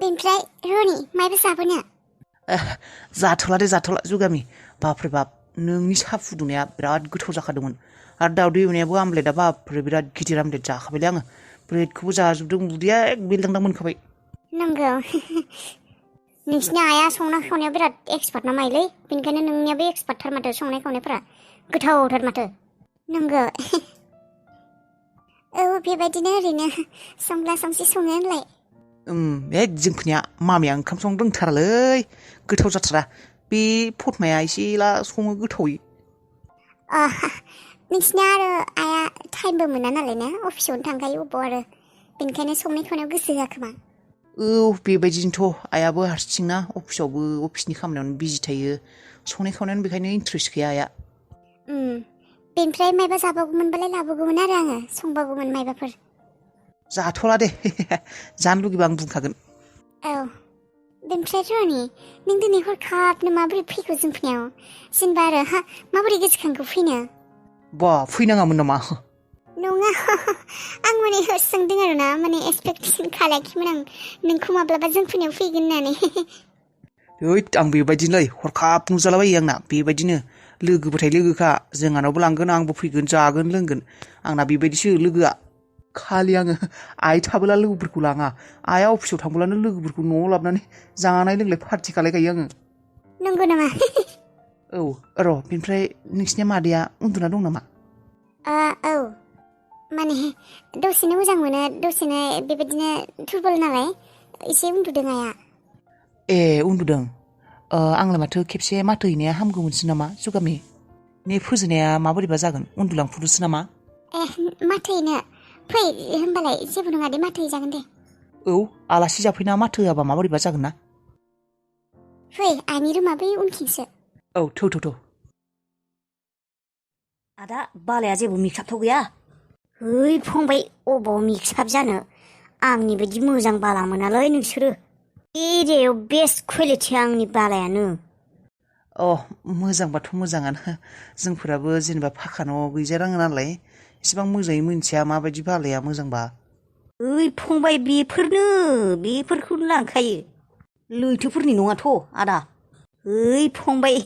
बेनिफ्राय रनि मायबा जाबोनो जाथ'ला जुगामि बाप्रे बाप नोंनि साहा फुदुंनाया बिराद गोथाव जाखादोंमोन आरो दावदै एवनायाबो आमलेटआ बाप्रे बिराद गिदिर आमलेट जाखाबायलै आङो ब्रेडखौबो जाजोबदों उदैया बेलदांदां मोनखाबाय नंगौ नोंसिनि आइया संनाय खावनायाव बिराद एक्सपार्ट ना माइलै बेनिखायनो नोंनियाबो एक्सपार्टथार माथो संनाय खावनायफोरा गोथावथार माथो नंगौ औ बेबायदिनो ओरैनो संला संसि सङो होनलाय बे जोंफोरनिया मामिया ओंखाम संनो रोंथारालै गोथाव जाथारा बे फटमाया एसेला सङो गोथावै नोंसिना आरो आइया टाइमबो मोना नालाय ना अफिसावनो थांखायो अबाव आरो बेनिखायनो संनाय खावनायाव गोसो होआ खोमा औ बेबायदिनोथ' आइयाबो हारसिंना अफिसावबो अफिसनि खामानियावनो बिजि थायो संनाय खावनायावनो बेखायनो इन्टारेस्ट गैया आइया बेनिफ्राय मायबा जाबावगौमोनबालाय लाबोगौमोन आरो आङो संबावगौमोन मायबाफोर जाथ'ला दे जानो लुगैबा आं बुंखागोन औ बेनिफ्राय रनि नों दिनै हरखाबनो माबोरै फैखो जोंफोरनियाव जेनेबा आरो माबोरै गोसोखांखो फैनो बा फैनाङामोन नामा नङा आं माने सोंदों आरो ना माने एक्सपेक्टेसन खालायाखैमोन आं नोंखौ माब्लाबा जोंफोरनियाव फैगोन होननानै हैद आं बेबायदिनोलै हरखाब नुजालाबायो आंना बेबायदिनो लोगोबाथाय लोगोखा जोंहानावबो लांगोन आंबो फैगोन जागोन लोंगोन आंना बेबायदिसो लोगोआ खालि आङो आइ थाबोला लोगोफोरखौ लाङा आइया अफिसाव थांब्लानो लोगोफोरखौ न'आव लाबोनानै जानाय लोंनाय पार्टि खालायखायो आङो नंगौ नामा औ र' बेनिफ्राय नोंसिनि मादैया उन्दुना दं नामा औ माने दसेनो मोजां मोनो दसेनो बेबायदिनो दुरबल नालाय एसे उन्दुदों आइया ए उन्दुदों आंलाय माथो खेबसे माथो हैनाया हामगौमोनसो नामा जुगामि ने फोजोनाया माबोरैबा जागोन उन्दुलांफुदोसो नामा ए माथो हैनो फै होमबालाय जेबो नङा दे माथो हैजागोन दे औ आलासि जाफैना माथो होआबा माबोरैबा जागोन ना फै आइनि रुमा बै उनथिंसो औ थौ आदा बालाया जेबो मिक्साबथ' गैया है फंबाय अबाव मिक्साब जानो आंनि बायदि मोजां बाला मोनालै नोंसोरो एरियायाव बेस्ट क्वालिटि आंनि बालायानो मोजांबाथ' मोजाङानो जोंफोराबो जेनेबा फाखा न' गैजारोङा नालाय इसेबां मोजाङै मिन्थिया माबायदि बालाया मोजांबा ओइ फंबाय बेफोरखौनो लांखायो लैथोफोरनि नङाथ' आदा ओइ फंबाय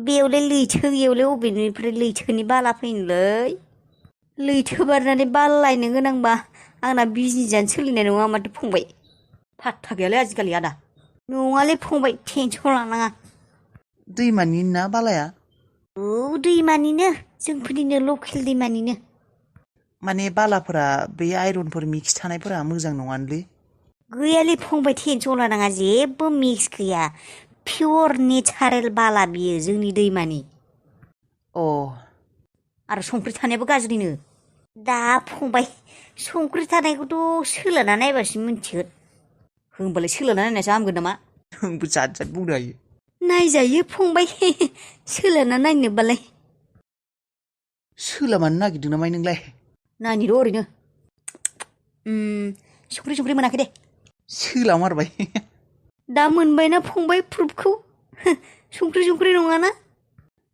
बेयावलाय लैथो गैयावलाय अबेनिफ्राय लैथोनि बाला फैनोलै लैथो बारनानै बालायनो गोनांबा आंना बिजनेसानो सोलिनाय नङा माथो फंबाय फात्ता गैयालै आजिखालि आदा नङालै फंबाय टेनसन लानाङा दैमानि ना बालाया औ दैमानिनो जोंफोरनिनो लकेल दैमानिनो माने बालाफोरा बे आइरनफोर मिक्स थानायफोरा मोजां नङानोलै गैयालै फंबाय टेनसन लानाङा जेबो मिक्स गैया पियर नेचारेल बाला बियो जोंनि दैमानि आरो संख्रि थानायाबो गाज्रिनो दा फंबाय संख्रि थानायखौथ' सोलाना नायबासो मिन्थिगोन होमबालाय सोलाना नायनासो हामगोन नामा नोंबो जाद बुंनो हायो नायजायो फंबाय सोलाना नायनोबालाय सोलामानो नागिरदों नामा नोंलाय नायनिर' ओरैनो संख्रि मोनाखै दे सोलामारबाय दा मोनबायना फंबाय प्रुफखौ संख्रि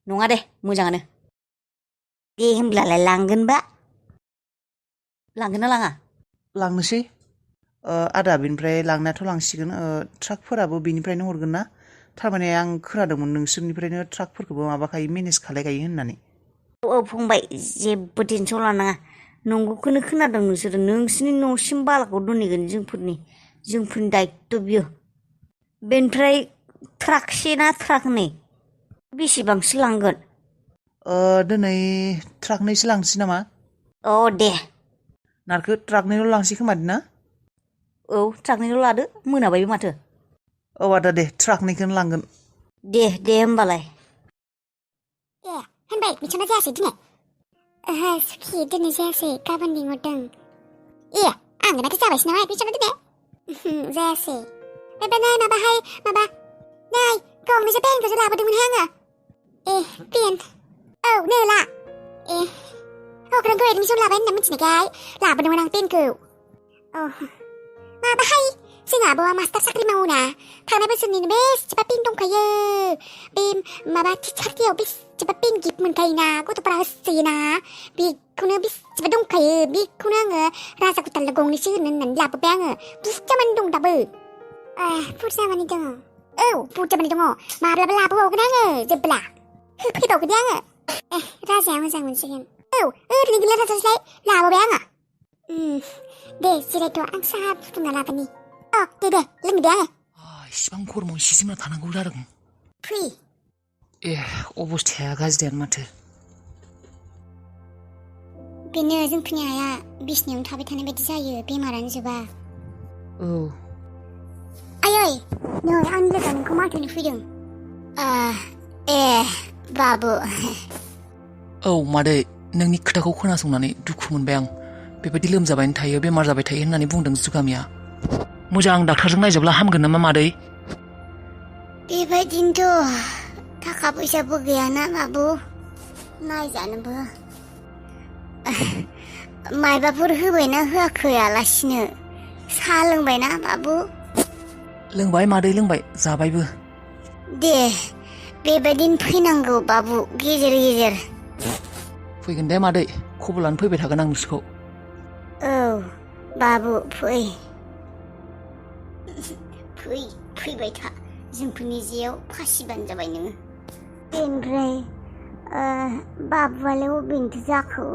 नङा दे मोजाङानो दे होमब्लालाय लांगोनबा लांगोन ना लाङा लांनोसै आदा बेनिफ्राय लांनायाथ' लांसिगोन ट्राकफोराबो बेनिफ्रायनो हरगोन ना थारमाने आं खोनादोंमोन नोंसोरनिफ्रायनो ट्राकफोरखौबो माबाखायो मेनेज खालायखायो होननानै औ फंबाय जेबो टेनसन लानाङा नंगौखौनो खोनादों नोंसोरो नोंसिनि न'सिम बालाखौ दोनहैगोन जोंफोरनि दायित्व बियो बेनिफ्राय ट्राकसे ना ट्राकनै बेसेबांसो लांगोन दिनै ट्राकनैसो लांसै नामा दे नारखो ट्राकनैल' लांसै खोमा ना औ ट्राकनैल' लादो मोनाबायबो माथो औ आदा दे ट्राकनैखौनो लांगोन दे होमबालाय होनबाय बिसना जायासै दिनै सुखि दिनै जायासै गाबोन लिंहरदों आंगोनाथ' जाबायसो नामा बिसना दिनै जायासै नै गंनैसो पेनखौसो लाबोदोंमोनहाय आङो पेन औ नोला अख्रांखौ एडमिसन लाबाय होनना मिथिनायखाय लाबोदोंमोन आं पेनखौ माबाहाय जोंहा आब'आ मास्टार साख्रि मावोना थांनाय बोसोरनिनो बेसेबा पेन दंखायो बे माबा टिचार देयाव बेसेबा पेन गिफ्ट मोनखायोना गथ'फोरा होसोयोना बेखौनो बेसेबा दंखायो बेखौनो आङो राजा कुटाल गंनैसो होनो होननानै लाबोबाय आङो बुरजामानि दं दाबो बुरजामानि दङ औ बुरजामानि दङ माब्लाबा लाबोबावगोन आङो जेब्ला होफैबावगोन आङो राजाया मोजां मोनसिगोन औ ओरैनो गैला थाथारसैलाय लाबोबाय आङो दे जिरायथ' आं साहा फुदुंना लाबोनि दे लोंदो आङो इसिबां गरमाव एसे जोमना थानांगौ जादों फै अबस्थाया गाज्रियानो माथो बेनो जोंफोरनि आइया बिसिनायावनो थाबाय थानाय बायदि जायो बेमारानो जोबा औ आयै नै आंनि लोगोआ नोंखौ माथो फैदों बाबु औ मादै नोंनि खोथाखौ खोनासंनानै दुखु मोनबाय आं बेबायदि लोमजाबायनो थायो बेमार जाबाय थायो होननानै बुंदों जुगामिया मोजां डाक्टारजों नायजाब्ला हामगोन नामा मादै बेबायदिनोथ' थाखा फैसाबो गैयाना बाबु नायजानोबो मायबाफोर होबायना होआखै आलासिनो साहा लोंबायना बाबु लोंबाय मादै लोंबाय जाबायबो दे बेबायदिनो फैनांगौ बाबु गेजेर गेजेर फैगोन दे मादै खबर लानो फैबाय थागोन आं नोंसोरखौ औ बाबु फैबाय था जोंफोरनि जेयाव फासिबानो जाबाय नोङो बेनिफ्राय बाबुआलाय अबेनिथो जाखो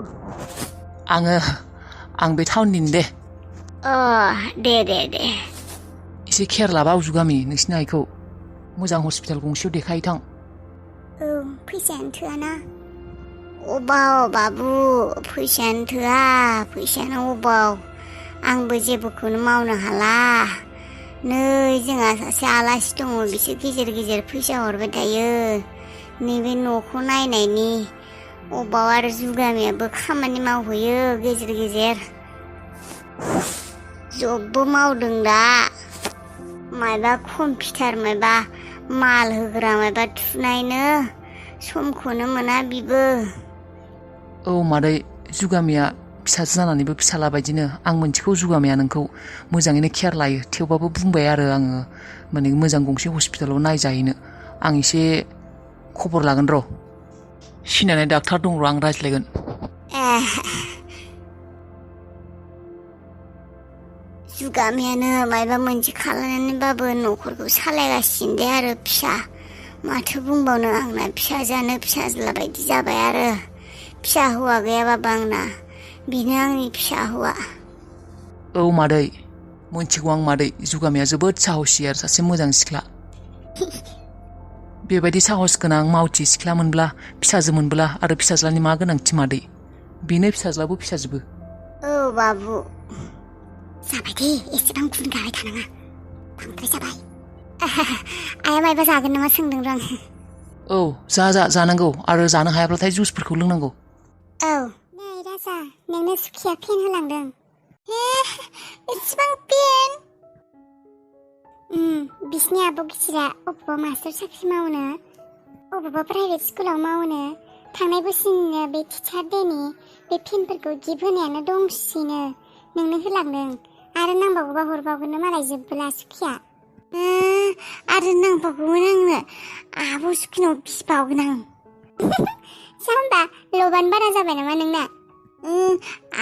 आं बे टाउननिनो दे दे एसे केयार लाबा जुगामि नोंसिनि आइखौ मोजां हस्पिटाल गंसेयाव देखायहैथां औ फैसायानो थोआना अबाव बाबु फैसायानो थोआ फैसायानो अबाव आंबो जेबोखौनो मावनो हाला नै जोंहा सासे आलासि दङ बिसोर गेजेर गेजेर फैसा हरबाय थायो नैबे न'खौ नायनायनि अबाव आरो जुगामियाबो खामानि मावहैयो गेजेर गेजेर जबबो मावदों दा मायबा कम्पिउटार मायबा माल होग्रा मायबा थुनायनो समखौनो मोना बिबो औ मादै जुगामिया फिसाजो जानानैबो फिसाला बायदिनो आं मोनथिगौ जुगामिया नोंखौ मोजाङैनो केयार लायो थेवबाबो बुंबाय आरो आङो माने मोजां गंसे हस्पिटालाव नायजाहैनो आं एसे खबर लागोन र' सिनायनाय डाक्टार दं र' आं रायज्लायगोन जुगामियानो मायबा मोनसे खालामनानैबाबो न'खरखौ सालायगासिनो दे आरो फिसा माथो बुंबावनो आंना फिसाजानो फिसाज्ला बायदि जाबाय आरो फिसा हौवा गैयाबाबो आंना बेनो आंनि फिसा हौवा औ मादै मोनथिगौ आं मादै जुगामिया जोबोद साहसि आरो सासे मोजां सिख्ला बेबायदि साहस गोनां मावथि सिख्ला मोनब्ला फिसाजो मोनब्ला आरो फिसाज्लानि मा गोनांथि मादै बेनो फिसाज्लाबो फिसाजोबो औ बाबु जाबाय दे एसेबां गुन गाबाय थानाङा बांद्राय जाबाय आइया मायबा जागोन नामा सोंदों र' आं औ जानांगौ आरो जानो हायाब्लाथाय जुसफोरखौ लोंनांगौ औ नै राजा नोंनो सुखिया पेन होलांदों एसेबां पेन बिसिनि आब' गिदिरा अबेबा मास्टार साख्रि मावनो अबेबा प्राइभेट स्कुलाव मावनो थांनाय बोसोरनिनो बे टिचार डेनि बे पेनफोरखौ गिफ्ट होनायानो दंसैनो नोंनो होलांदों आरो नांबावगौबा हरबावगोन मालाय जोबबोला सुखिया आरो नांबावगौमोन आंनो आब' सुखिनाव बिबावगोन आं जाम्बा लबानो बारा जाबाय नामा नोंना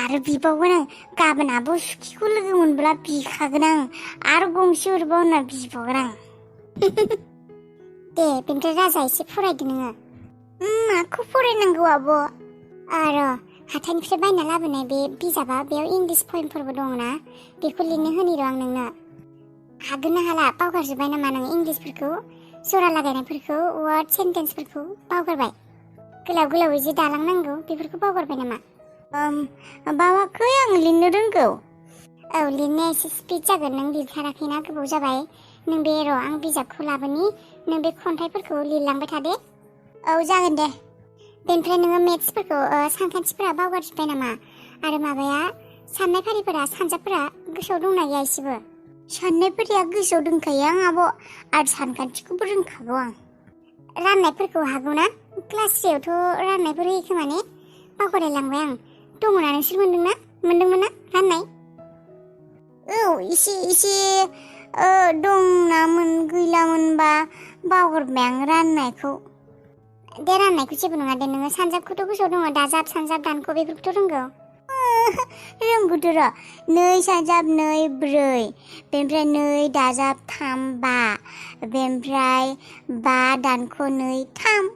आरो बिबावगोन आं गाबोन आब' सुखिखौ लोगो मोनब्ला बिखागोन आं आरो गंसे हरबाव होनना बिबावगोन आं दे बेनिफ्राय राजा एसे फरायदो नोङो माखौ फरायनांगौ आब' आरो हाथाइनिफ्राय बायना लाबोनाय बे बिजाबा बेयाव इंलिश पइमफोरबो दङ ना बेखौ लिरनो होनि र' आं नोंनो हागोन ना हाला बावगारजोब्बाय नामा नों इंलिशफोरखौ जरा लागायनायफोरखौ वार्ड सेन्टेन्सफोरखौ बावगारबाय गोलाव गोलावै जे दालांनांगौ बेफोरखौ बावगारबाय नामा बावाखै आं लिरनो रोंगौ औ लिरनाया एसे स्पिड जागोन नों लिरथाराखैना गोबाव जाबाय नों बे र' आं बिजाबखौ लाबोनि नों बे खन्थाइफोरखौ लिरलांबाय था दे औ जागोन दे बेनिफ्राय नोङो मेथ्सफोरखौ सानखान्थिफोरा बावगारजोब्बाय नामा आरो माबाया साननाय फारिफोरा सानजाबफोरा गोसोआव दंना गैया एसेबो साननायफोरा गोसोआव दंखायो आं आब' आरो सानखान्थिखौबो रोंखागौ आं राननायफोरखौ हागौ ना क्लास 3आवथ' राननायफोर होयो खोमा ने बावगारलायलांबाय आं दङना नोंसोर मोनदोंमोन ना राननाय औ एसे दंनामोन गैलामोनबा बावगारबाय आं राननायखौ दे राननायखौ जेबो नङा दे नोङो सानजाबखौथ' गोसोआव दङ दाजाब सानजाब दानख' बेफोरखौथ' रोंगौ रोंगौथ' र' 2 सानजाब 2 4 बेनिफ्राय 2 दाजाब 3 5 बेनिफ्राय 5 दानख' 2 3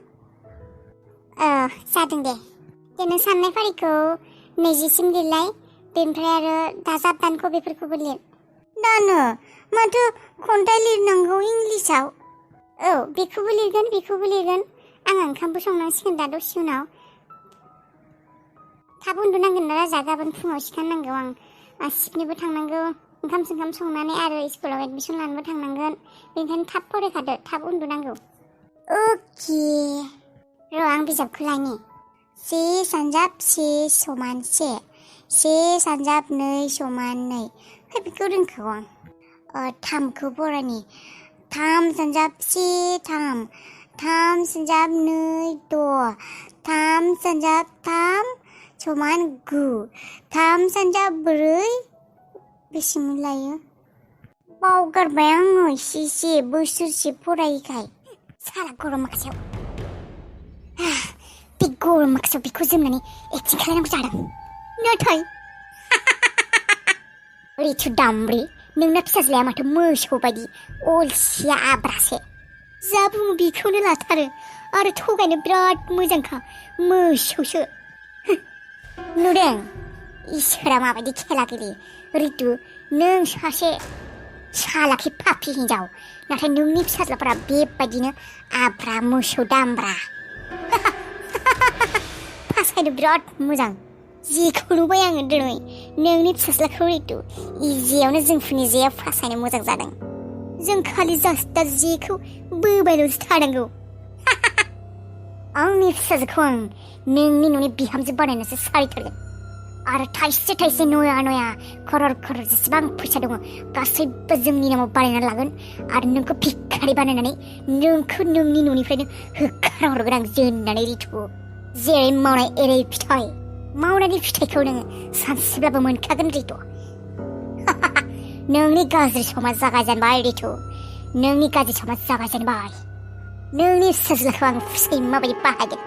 जादों दे नों साननाय फारिखौ 20सिम लिरलाय बेनिफ्राय आरो दाजाब दानख' बेफोरखौबो लिर दानो माथो खन्थाइ लिरनांगौ इंलिसाव बेखौबो लिरगोन आं ओंखामबो संनांसिगोन दा दसे उनाव थाब उन्दुनांगोन ना राजा गाबोन फुङाव सिखारनांगौ आं सिपनोबो थांनांगौ ओंखाम संनानै आरो स्कुलाव एडमिसन लानोबो थांनांगोन बेनिखायनो थाब फरायखादो थाब उन्दुनांगौ अके र' आं बिजाबखौ लायनि 1 सानजाब 1 समान 1 सानजाब 2 समान 2 बेखौ रोंखागौ आं 3खौ बर'नि 3 सानजाब 1 3 3 सानजाब 2 6 3 सानजाब 3 समान 9 3 सानजाब 4 बेसेबां लायो बावगारबाय आङो एसे बोसोरसे फरायैखाय साला गरम माखासेयाव बे गरम माखासेयाव बेखौ जोमनानै एक्टिं खालामनांगौ जादों नाथाय रिथु दामब्रि नोंना फिसाज्लाया माथो मोसौ बायदि अलसिया आब्रासे जा बुङो बेखौनो लाथारो आरो थगायनो बिराद मोजांखा मोसौसो नुदों इसोरा माबायदि खेला गेलेयो रितु नों सासे सालाखि पापि हिन्जाव नाथाय नोंनि फिसाज्लाफोरा बेबायदिनो आब्रा मोसौ दामब्रा फासायनो बिराद मोजां जेखौ नुबाय आङो दिनै नोंनि फिसाज्लाखौ रितु इजियावनो जोंफोरनि जेया फासायनो मोजां जादों जों खालि जास्ट दा जेखौ बोबायल'सो थानांगौ आंनि फिसाजोखौ आं नोंनि न'नि बिहामजो बानायनोसो सारिथारगोन आरो थाइसे नया खरर जेसेबां फैसा दङ गासैबो जोंनि नामाव बानायना लागोन आरो नोंखौ भिखारि बानायनानै नोंखौ नोंनि न'निफ्रायनो होखार हरगोन आं जोननानै रितु जेरै मावनाय एरै फिथाइ मावनायनि फिथाइखौ नोङो सानसेब्लाबो मोनखागोन रितु नोंनि गाज्रि समा जागायजेनबाय रितु नोंनि गाज्रि समा जागायजेनबाय नोंनि फिसाज्लाखौ आं सैमा बायदि बाहायगोन